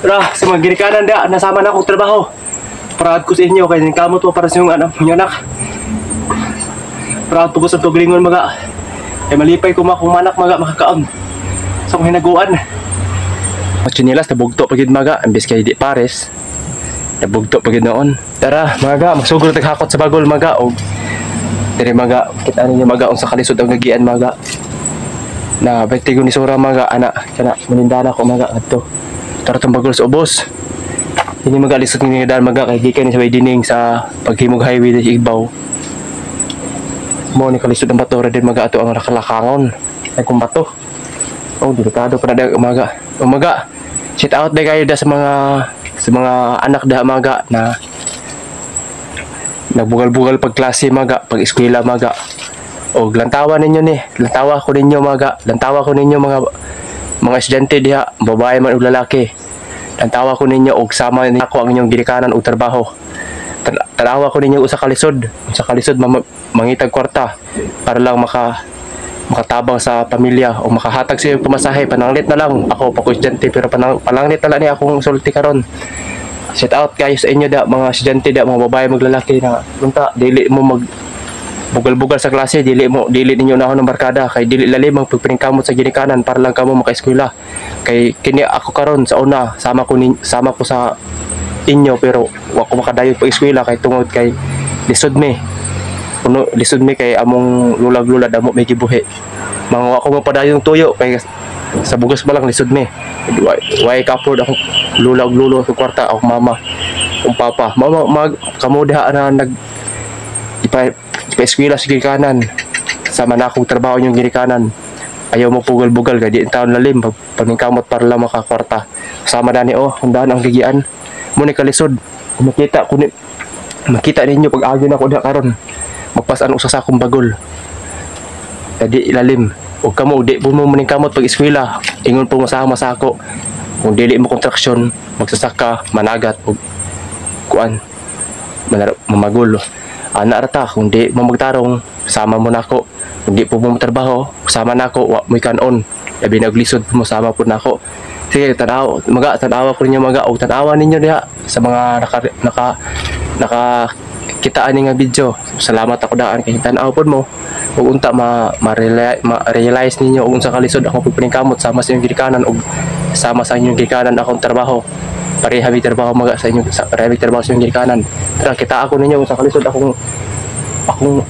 Tara, sa mga ginikanan da, nasama na akong trabaho. Proud ko sa inyo, kay kamot mo para sa inyong anak, inyong anak. Proud po ko sa tuglingon mga. Kay malipay ko mga kung manak mga makakaon. Sa akong hinaguan. Mga tsinelas, nabugto pagid maga, imbes kay di pares. Nabugto pagid noon. Tara, maga, magsugod taghakot sa bagol maga og diri maga, kita ninyo maga unsa kalisod ang gagian maga. Na batigo ni Sora maga ana kana manindana ko maga adto. Tara tong bagol sa ubos. Ini maga lisod ni daan maga kay gikan ni sa widening sa paghimog highway sa Igbaw. Mo ni kalisod ang bato ra din maga ato ang nakalakangon. Ay kung bato. Oh, delikado pa na dag umaga. Umaga. Shout out day kayo da sa mga anak da maga na nagbugal-bugal pag klase maga, pag eskwela maga. O lantawa ninyo ni, lantawa ko ninyo maga, lantawa ko ninyo mga estudyante diha, babae man ug lalaki. Lantawa ko ninyo og sama ni ako ang inyong ginikanan og trabaho. Tanawa ko ninyo usa ka lisod, usa ka lisod mangitag kwarta para lang makatabang sa pamilya o makahatag sa iyong pamasahe. Pananglit na lang ako pa ko estudyante pero pananglit na lang ni akong sulti karon. Shout out kayo sa inyo da mga estudyante da, mga babae maglalaki na unta dili mo mag bugal-bugal sa klase, dili ninyo nahon ng barkada kay dili lalim ang pagpaningkamot sa ginikanan para lang kamo makaeskwela. Kay kini ako karon sa una sama ko sa inyo pero wa ko makadayon pag eskwela kay tungod kay lisod mi. Puno lisod mi kay among lulag-lula damo may gibuhi. Mga wa ko mapadayon tuyo kay sa bugas pa lang lisod mi. Why ka afford akong lulag lulo sa kwarta akong mama, akong papa. Mama mag kamo diha na nag ipa-eskwela sa ginikanan. Sama na akong trabaho inyong ginikanan. Ayaw mo pugal-bugal kay di taon lalim paningkamot para lang makakwarta. Sama na ni oh, hundaan ang gigian. Mo ni kalisod. Kung makita ko ni makita ninyo pag agi na ko diha karon. Magpasan usa sa akong bagol. Kay di ilalim. Og kamo di po mo maningkamot pag eskwela. Ingon po mo sama sa ako. Kung dili mo kontraksyon, magsasaka, managat og kuan mamagol. Ana ra ta, kung di mo magtarong, sama mo nako. Kung di po mo matrabaho, sama nako, wa mo'y kanon. Labi naglisod po mo, sama po nako. Sige, tanaw, maga, tanawa ko ninyo maga, og tanawa ninyo diha sa mga naka kitaan ni nga video. Salamat ako daan kay tanaw pod mo. Ug unta ma-realize ninyo og unsa kalisod akong pagpaningkamot sama sa inyong ginikanan og sama sa inyong ginikanan akong trabaho. Pareha mi trabaho maga sa inyong sa pareha mi trabaho sa inyong ginikanan. Tara kita ako ninyo unsa kalisod akong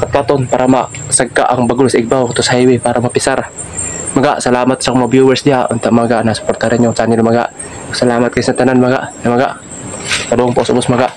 katkaton para masagka ang bagol sa Igbaw to sa highway para mapisar. Maga, salamat sa mga viewers diha unta maga na suportahan niyo ang channel maga. Salamat kay sa tanan maga. Maga. Padung po sa ubos maga.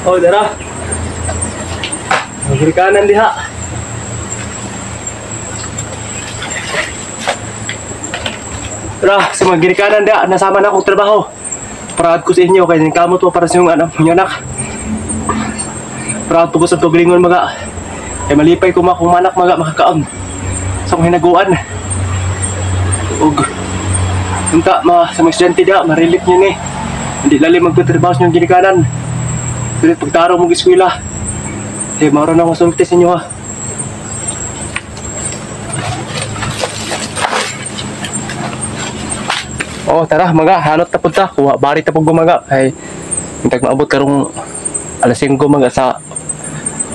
Oh, dara. Magirikanan diha. Tara, sa mga ginikanan diha, nasama na akong trabaho. Proud ko sa inyo kay kamot mo para sa inyong anak, inyong anak. Proud po ko sa tuglingon maga. Kay malipay ko mga manak maga makakaon sa akong hinaguan. Og unta ma sa mga estudyante diha, ma-relate niyo ni. Hindi lalim magtatrabaho sa inyong ginikanan. Pero pagtarong mong eskwela, eh, maroon akong sulti sa inyo ha. Oh, tara, maga, hanot na punta. Kuha, bari ta pong gumaga. Ay, hintag maabot karong alas 5 maga sa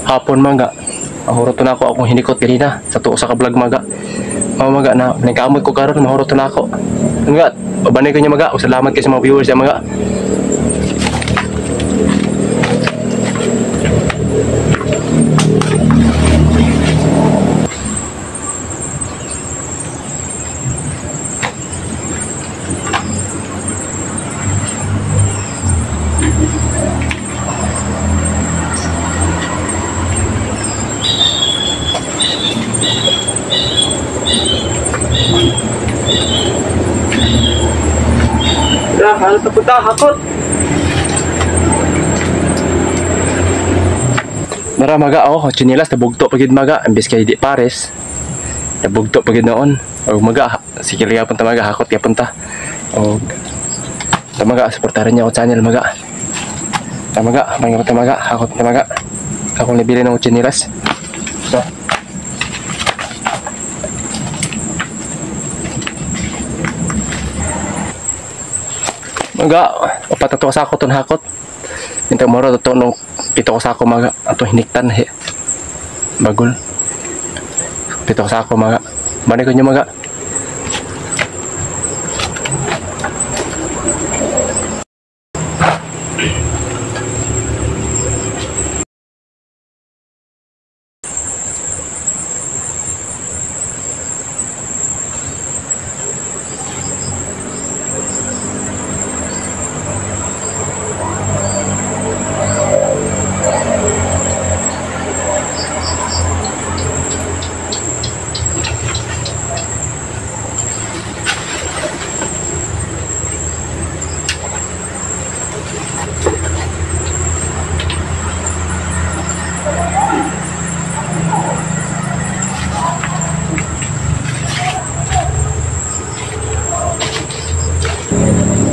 hapon maga. Mahurot na ako akong hinikot ganina sa tuo sa ka-vlog maga. Mga maga na, nagkamot ko karon, mahurot na ako. Nga, babanay ko niya maga. Salamat kayo sa mga viewers ya maga. Tara, halos na punta, hakot. Nara maga oh, chinilas nabugto pagid maga, imbes kay di pares. Nabugto pagid noon. Og maga sige gyapon ta maga, hakot gyapon ta. Og tamaga suportahan niyo ako channel maga. Tamaga, may tamaga, hakot tamaga. Akong nabili ng chinilas. So, maga, upat na to sako ton hakot. Minta moro to nung pito ko sako maga ato hiniktan he. Bagol. Pito ko sako maga. Bani ko niyo maga.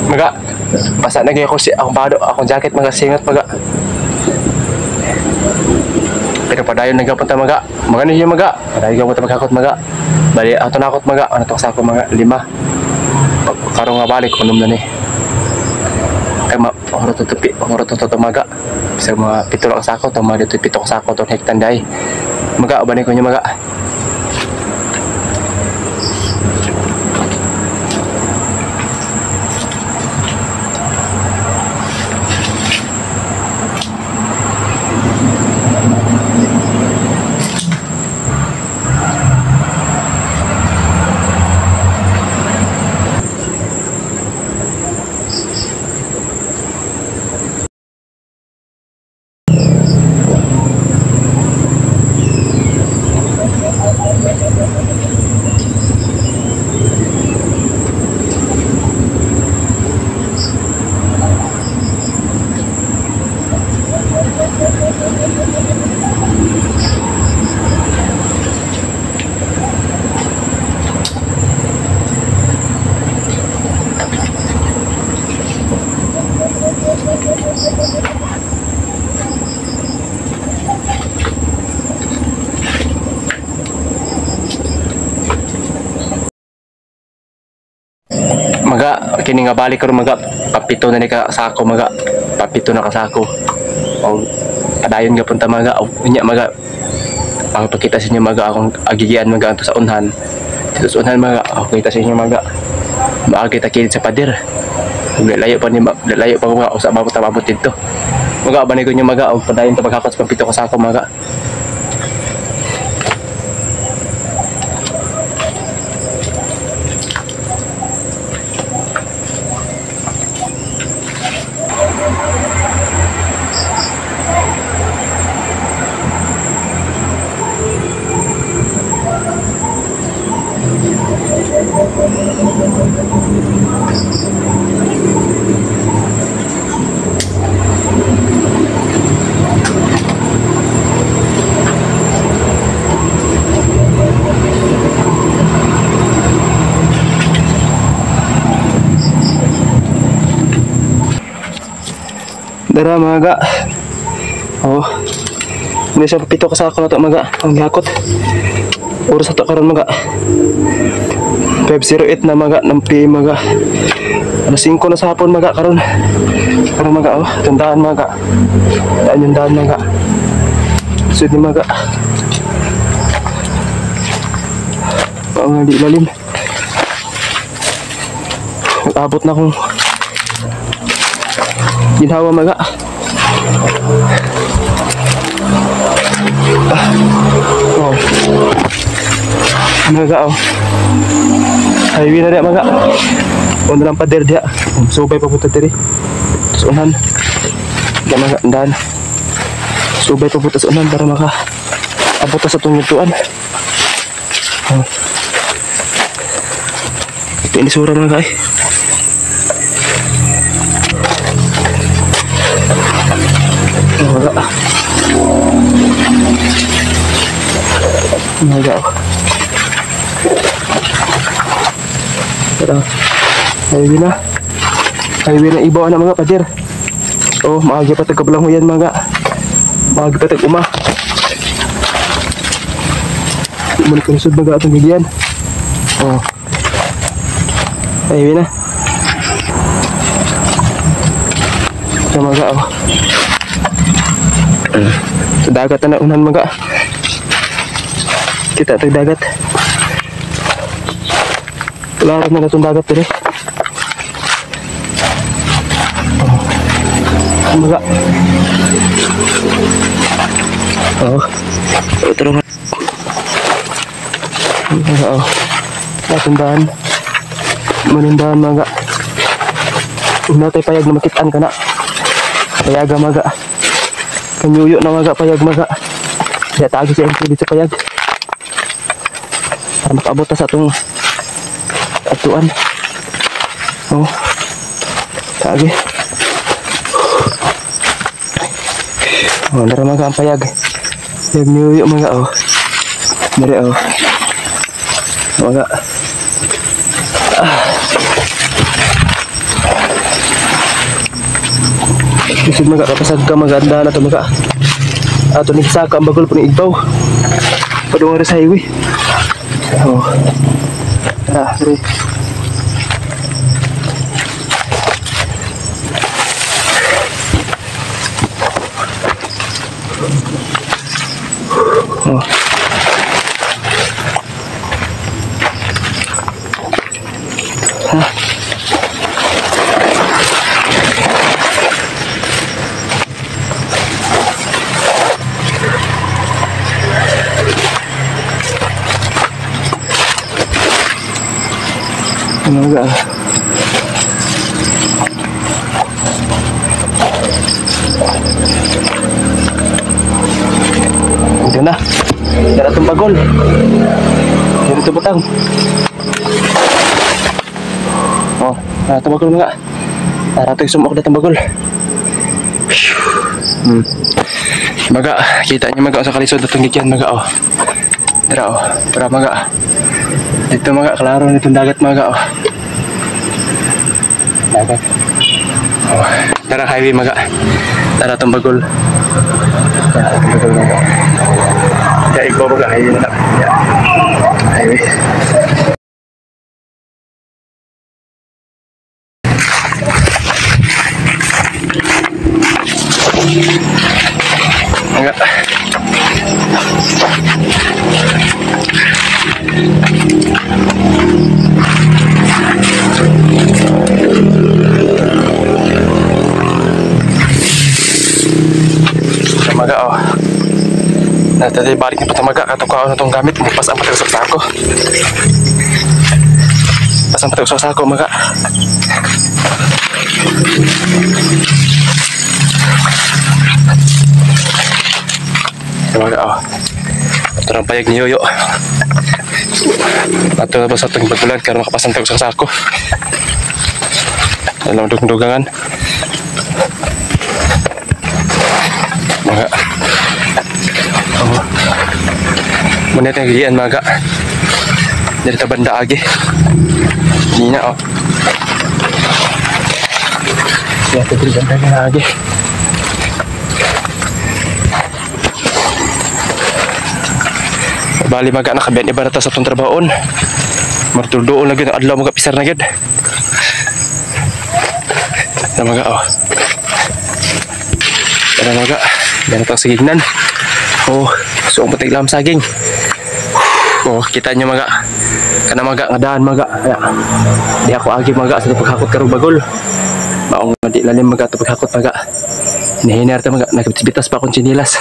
Maga, basa na gyud ako si akong bado, akong jacket maga singot maga. Pero padayon na gyud punta maga. Maga niyo maga. Padayon gyud punta maghakot maga. Bali ato nakot maga, ano to sako maga lima. Karon nga balik unom na ni. Kay ma oro to tupi, oro to to maga. Bisag mga pito lang sako to, mga dito pito ka sako to hektan day. Maga uban ko niyo maga. Maga kini nga balik karon maga, papito na ni ka sako maga, papito na ka sako. Og padayon gyapon ta maga, og unya maga pagpakita sa inyo maga akong agigian maga anto sa unhan. Dito sa unhan maga, ako kita sa inyo maga. Maagi ta kilid sa pader. Ug layo pa ni layo pa maga usa ba ta maabot didto. Maga bani ko nyo maga og padayon ta paghakot sa pampito ka sako maga. Dara maga. Oh. Hindi siya pito ka sako na to maga. Ang gihakot. Oras na to karon maga. 5:08 na maga ng PM maga. Alas 5 na sa hapon maga karon. Karon maga oh, tandaan maga. Daan yung daan maga. Sud ni maga. Ang di lalim. Abot na akong ginhawa maga. Oh. Maga oh. Highway na diya maga. Una lang pader diya. Subay pa punta diri. Sa unan. Diya maga andahan. Subay pa punta sa unan para maka abot ta sa itong yuntuan. Oh. Ito inisura mga eh. Tara. Highway na. Highway na ibaw na mga pader. Oh, maagi pa tag kablangoyan mga. Maagi pa tag uma. Di mo ni kalisod mga atong gigian. Oh. Highway na. Ito mga oh. Sa dagat na unan mga. Kita tag dagat. Klaro na itong dagat dire. Oh. Mga. Oh. Tulungan. Mga oh. Natundahan. Manundahan mga. Una tayo payag na makitaan ka na. Payaga maga. Kanyuyo na maga payag maga. Kaya tagi siya ang sa payag. Para makaabot ta sa atong atuan. Oh. Tagi. Oh, nara maga ang payag. Payag niyuyo maga oh. Nari oh. Maga. Ah. Isip maga kapasag ka maganda na to maga. Ato ni saka ang bagol po ni igbaw. Padung sa highway. Oh. Tara, diri. Oh. Ha. Ano ga? Ito na. Dara itong bagol. Dara itong batang. Oh, dara itong bagol mga. Dara itong sumok na itong bagol. Maga, kita niyo maga sa kalisod na itong gigyan maga oh. Dara oh, dara maga. Dito mga klaro nitong dagat maga oh. Dagat. Oh, tara highway maga. Tara itong bagol. Tara itong bagol maga. Kaya ikaw maga highway na. Highway. Maga. Maga oh. Natati balik ni patamaga katong kaon natong gamit pas ang patag sa sako. Pas ang patag sa sako maga. Maga oh. Tarang payag ni Yoyo. Ato na ba sa itong bagulan karon makapasantag sa sako. Dalam dugdugangan. Maga. Oh. Muna tayong gigian maga. Dari tabanda agi. Nina oh. Ya tadi banda na agi. Bali maga nakabiyan iba na ta sa itong trabaon. Martuldoon na gyud ang adlaw maga pisar na gyud. Na maga oh. Tara maga. Yan ito sa gignan. Oh, so ang patig lam saging. Oh, kita nyo maga. Kana maga nga daan maga. Kaya, di ako agi maga sa paghakot karong bagol. Maong di lalim maga ito paghakot maga. Hinahinar ta maga, nagbitas pa akong tsinilas.